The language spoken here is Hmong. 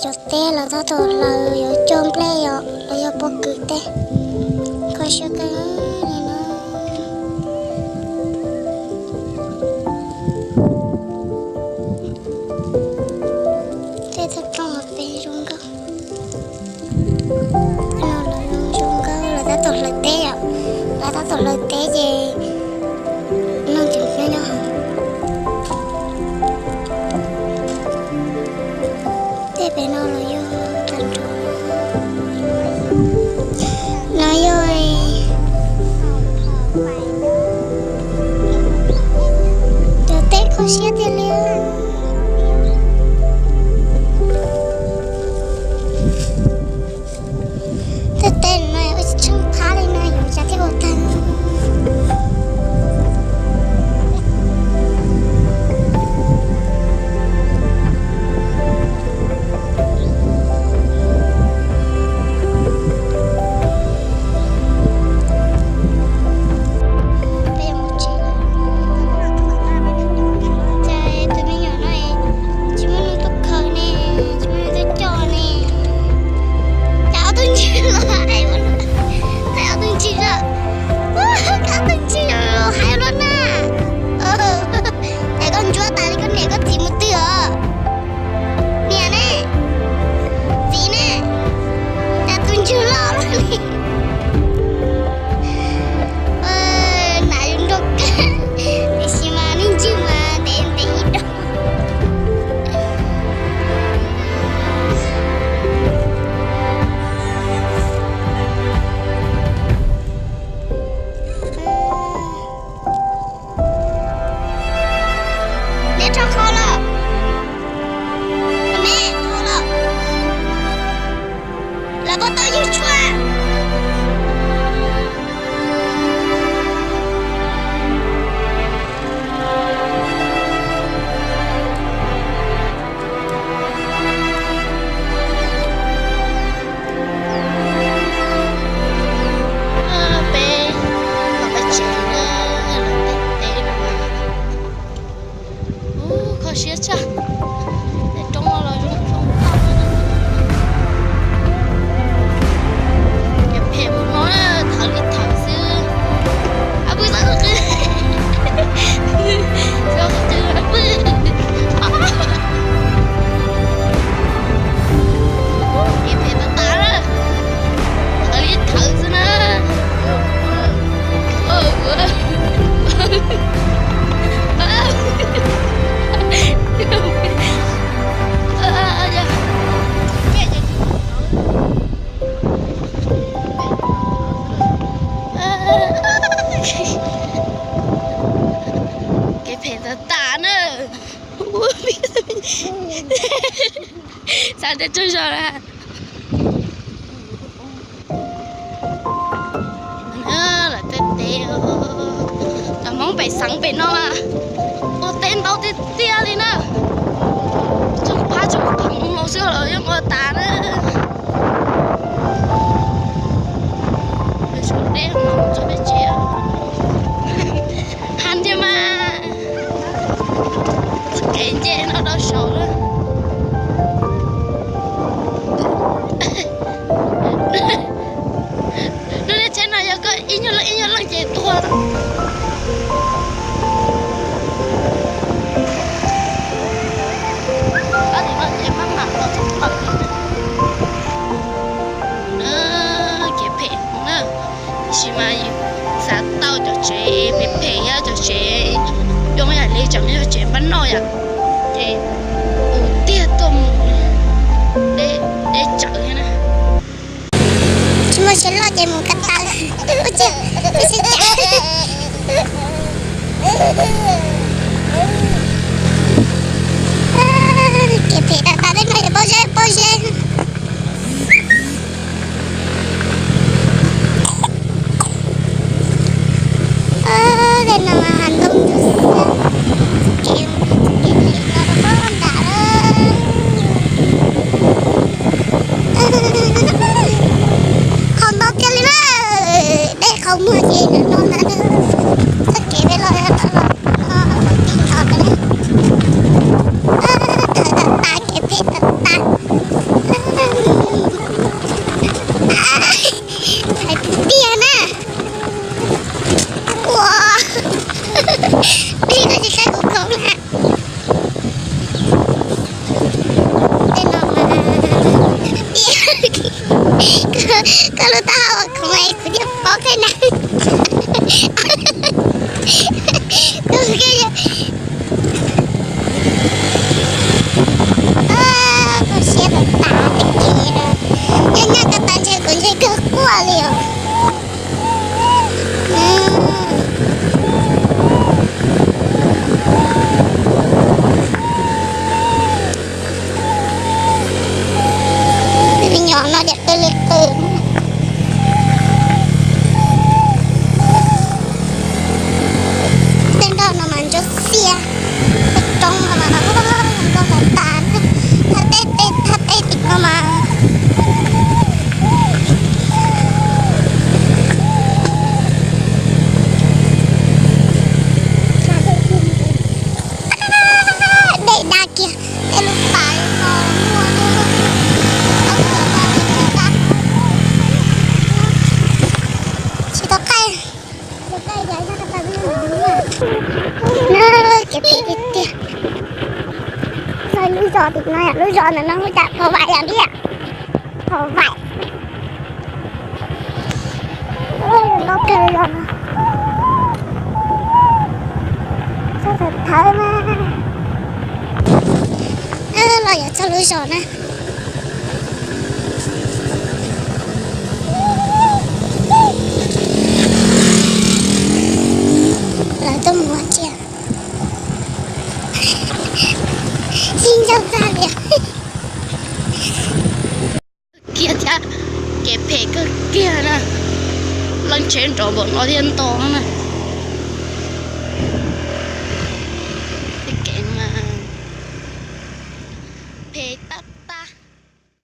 Cov teb los tab tom hlawv yuav coj nplej os, los yog pob kws teb. Kho siab kawg li no. Tej thaj roob pem zoo nkauj. Tej no los zoo nkauj, lawv tab tom hlawv teb yom. Lawv tab tom hlawv teb ces no ces nyob nyob hauv. Tej pem no los yog tag nrho. No yog cov teb kho siab tiag li. Tej teb no ua tsis tsheej phab li no yuav cas thiaj ua tag. Ces tus me nyuam no tsis muaj neeg tuaj khaws ne, tsis muaj neeg tuaj coj ne. Cas ob tug ntswg los hais ua luaj, hais ob tug ntswg os, ob tug ntswg hais ua luaj na. Es koj ntsuab tas li koj niam koj txiv mus twg os? Niam ne, txiv ne, cas tus ntswg loj luaj li. Hnav yus nrog kawg, tiam sis mas nej ntswg mas ntev ntev ib daug. Neb rho qhov lawm, neb qhov lawm, lawv puas tau yug tshuaj? Peb los peb tsev na, los peb teb no. Ub, kho siab tshaj. Tej roob no los zoo zoo nkauj. Ces phem mus no na, thawv li thawv xwb. A pw txhob qw, txhob qw a pw. Ces phem tas tas na, thawv li thawv xwb na. Kev phem tas tas na. Xav tias tsaug zog na. Lawv tej teb, cov Hmoob pem xeev pem no mas ua teb ntau tiag tiag li na. Tsoom phab tsoom pheev los xwb los yeej ua tas na. Tshuav deb no tso peb tsev. Hais tiag mas, txoj kev nce no rau saud lawm. Lub niag tsheb no yog koj ib nyuag leej ib nyuag leej ces tuag. Pab tim no ces maj mam los txog plaws li na. Kev phem na, tiam sis mas xav tau cov tsev phem phem, cov tsev coob yam li tseem yog tsev npab noj yom, ces mus tiag tuaj mus deb tsawv thiab na. Tsis muaj tsev loj ces mus kab tas lawm. Ua cas, ua cas cas. Kev phem tas tas tej no yog pob zeb pob zeb. Tej no mas hav ntoo ntsuab xiab, kev, kev Lub zos ntawm no hu cas Phov Vaim yom, Phov Vaim. Los kawg los no, txog thawv thawv mas los yuav txog lub zos na. Lawv tuaj mus ua tsiaj, sib ntxub tag li. Kiag thiab, kev phem kawg kiag na. Leej tsheb nrov npaum no thiaj nto na.